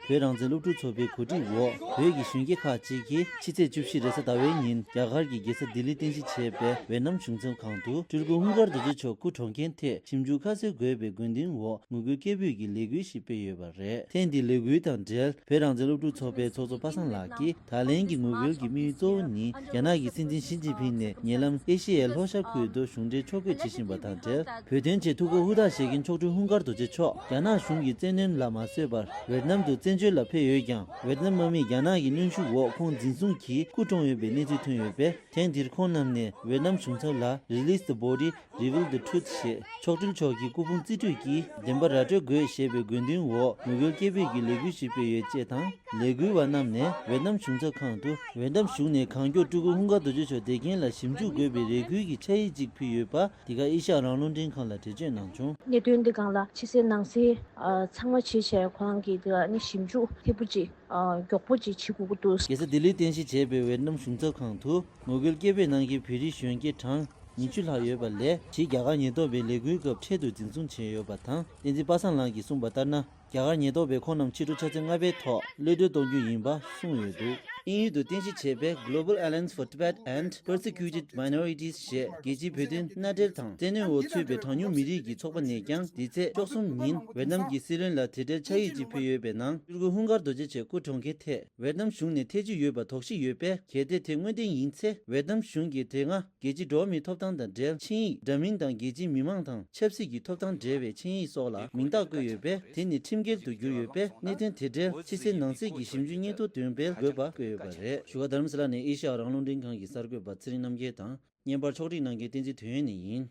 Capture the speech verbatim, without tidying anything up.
བོད་རང་བཙན་སློབ་ཕྲུག་ཚོགས་པའི་གོ་སྒྲིག་འོག་བོད་ཀྱི་གཞོན་སྐྱེས་ཁག་ཅིག་གིས་ཕྱི་ཚེས་བཅུ་བཞི་རེས་གཟའ་ཟླ་བའི་ཉིན་རྒྱ་གར་གྱི་རྒྱལ་ས་ལྡི་ལིར་རྟེན་གཞི་བྱས་པའི་ཝེ་ནམ་གཞུང་ཚབ་ཁང་དུ་སྤྲུལ་སྐུ་ཧུན་སྒར་རྡོ་རྗེ་མཆོག་སྐུ་གྲོངས་རྐྱེན་ཐད་ཞིབ་འཇུག་ཁ་གསལ་དགོས་པའི་དགོས་འདུན་འོག་ངོ་རྒོལ་སྐད་འབོད་ཀྱི་ལས་འགུལ་ཞིག་སྤེལ་ཡོད་པ་རེད། ཐེངས་འདིའི་ལས་འགུལ་དང་འབྲེལ་བོད་རང་བཙན་སློབ་ཕྲུག་ཚོགས་པའི་ཚོགས་གཙོ་པ་སངས་ལགས་ཀྱིས། ད་ལན་གྱི་ངོ་རྒོལ་གྱི་དམིགས་ཡུལ་གཙོ་བོ་ནི་རྒྱ་ནག་གི་སྲིད་འཛིན་ཞི་ཅིན་ཕིང་ནས་ཉེ་ལམ་ཨེ་ཤེ་ཡའི་ལྷོ་ཤར་ཁུལ་དུ་གཞུང་འབྲེལ་ཕྱོགས་བསྐྱོད་བྱེད་བཞིན་པ་དང་འབྲེལ། བོད་དོན་ཆེད་ཐུགས་ཁུར་ཧུར་ཐག་བཞེས་མཁན་མཆོག་སྤྲུལ་ཧུན་སྒར་རྡོ་རྗེ་མཆོག་རྒྱ་ནག་གཞུང་གི་བཙན་གནོན་ལ་མ་བཟོད་པར་ཝེད་ནམ་དུ་བཙན་བྱོལ་ལ་ཕེབས་ཡོད་ཀྱང་། ཝེད་ནམ་དམག་མིས་རྒྱ་ནག་གི་གནོན་ཤུགས་འོག་ཁོང་འཛིན་བཟུང་གིས་སྐུ་གྲོངས་ཡོད་པའི་གནས་ཚུལ་ཐོན་ཡོད་པས། ཐེངས་འདིར་ཁོང་རྣམས་ནས་ཝེད་ནམ་གཞུང་ཚབ་ལ་Release the body, reveal the truth ཞེས་མཆོག་སྤྲུལ་མཆོག་གི་སྐུ་ཕུང་རྩིས་སྤྲོད་ཀྱིས་བདེན་པ་ར་སྤྲོད་དགོས་ཞེས་པའི་དགོས་འདུན་འོག་ངོ་རྒོལ་སྐད་འབོད་ཀྱི་ལས་འགུལ་ཞིག་སྤེལ་ཡོད་ཅེས་དང་། ལས་འགུལ་བ་རྣམས་ནས་ཝེད་ནམ་གཞུང་ཚབ་ཁང་དུ་ཝེད་ནམ་གཞུང་ནས་གང་མགྱོགས་སྤྲུལ་སྐུ་ཧུན་སྒར་རྡོ་རྗེ་མཆོག་བསྡད་རྐྱེན་ལ་ཞིབ་འཇུག་དགོས་པའི་རེ་སྐུལ་གྱི་ཕྱག་ཡིག་ཅིག་ཕུལ་ཡོད་པ། འདི་ག་ཨེ་ཤ་ཡ་རང་དབང་རླུང་འཕྲིན་ཁང་ལ་འགྲེལ་བརྗོད་གནང་བྱུང་། གནད་དོན་འདི་སྒང་ལ་ཕྱི་གསལ་ནང་གསལ་ཨ་ཚང་མ་བྱས་བྱས་ཁོ་རང་གིས་འདི་ག་ནི་ཞིབ་འཇུག་མཐིལ་པོ་ཅིག་ཨ་མགྱོགས་པོ་ཅིག་བྱེད་དགོས་ཀྱི་འདུག། རྒྱལ་ས་ལྡི་ལིར་རྟེན་གཞི་བྱས་པའི་ཝེད་ནམ་གཞུང་ཚབ་ཁང་དུ་ངོ་རྒོལ་སྐད་འབོད་གནང་མཁན་བོད་རིགས་གཞོན་སྐྱེས་གྲངས་ཉི་ཤུ་ལྷག་ཡོད་པ་ལས། ཕྱིའི་རྒྱ་གར་ཉེན་རྟོག་པའི་ལས་འགུལ་སྐབས་འཕྲལ་དུ་འཛིན་བཟུང་བྱས་ཡོད་པ་དང་། བསྟན་འཛིན་པ་སངས་ལགས་ཀྱིས་གསུངས་པ་ལྟར་ན། རྒྱ་གར་ཉེན་རྟོག་པས་ཁོང་རྣམས་ཕྱི་དྲོ་ཆུ་ཚོད་ལྔ་པའི་ཐོག་གློད་གྲོལ་གཏོང་རྒྱུ་ཡིན་པ་གསུངས་ཡོད་འདུག། དབྱིན་ཡུལ་དུ་རྟེན་གཞི་བྱས་པའི་Global Alliance for Tibet and Persecuted Minorities ཞེས་རྒྱལ་སྤྱིའི་བོད་དོན་མནའ་འབྲེལ་དང་བཙན་གནོན་འོག་ཚུད་པའི་གྲངས་ཉུང་མི་རིགས་ཀྱི་ཚོགས་པ་ནས་ཀྱང་། འདི་ཚེས་བཅུ་གསུམ་ཉིན་ཝེད་ནམ་གྱི་སྲིད་བློན་ལ་དེ་འབྲེལ་ཕྱག་ཡིག་ཅིག་ཕུལ་ཡོད་པའི་ནང་། སྤྲུལ་སྐུ་ཧུན་སྒར་རྡོ་རྗེ་མཆོག་སྐུ་གྲོངས་མཁན་ཐད་ཝེད་ནམ་གཞུང་ནས་ཐེ་བྱུས་ཡོད་པ་དོགས་གཞི་ཡོད་པས། གལ་ཏེ་དེ་དངོས་བདེན་ཡིན་ཚེ། ཝེད་ནམ་གཞུང་གིས་དེ་སྔ་རྒྱལ་སྤྱིའི་འགྲོ་བ་མིའི་ཐོབ་ཐང་དང་འབྲེལ་ཆིངས་ཡིག་འདྲ་མིན་དང་། རྒྱལ་སྤྱིའི་མི་མང་དང་ཆབ་སྲིད་ཀྱི་ཐོབ་ཐང་འབྲེལ་བའི་ཆིངས་ཡིག་སོགས་ལ་མིང་རྟགས་བཀོད་ཡོད་པས། དེ་ནི་ཁྲིམས་འགལ་དུ་གྱུར་ཡོད་པས། གནད་དོན་དེ་འབྲེལ་ཕྱི་གསལ་ནང་གསལ་གྱི་ཞིབ་འཇུག་སྙན་ཐོ་འདོན་སྤེལ་དགོས་པ་བཀོད་ཡོད་པ་རེད། བཞུགས་སྒར་རྡ་རམ་ས་ལ་ནས་ཨེ་ཤ་ཡ་རང་དབང་རླུང་འཕྲིན་ཁང་གི་གསར་འགོད་པ་ཚེ་རིང་རྣམ་རྒྱལ་དང་། བརྙན་པར་ཕྱོགས་སྒྲིག་གནང་མཁན་བསྟན་འཛིན་དོན་ཡོད་ནས་ཡིན།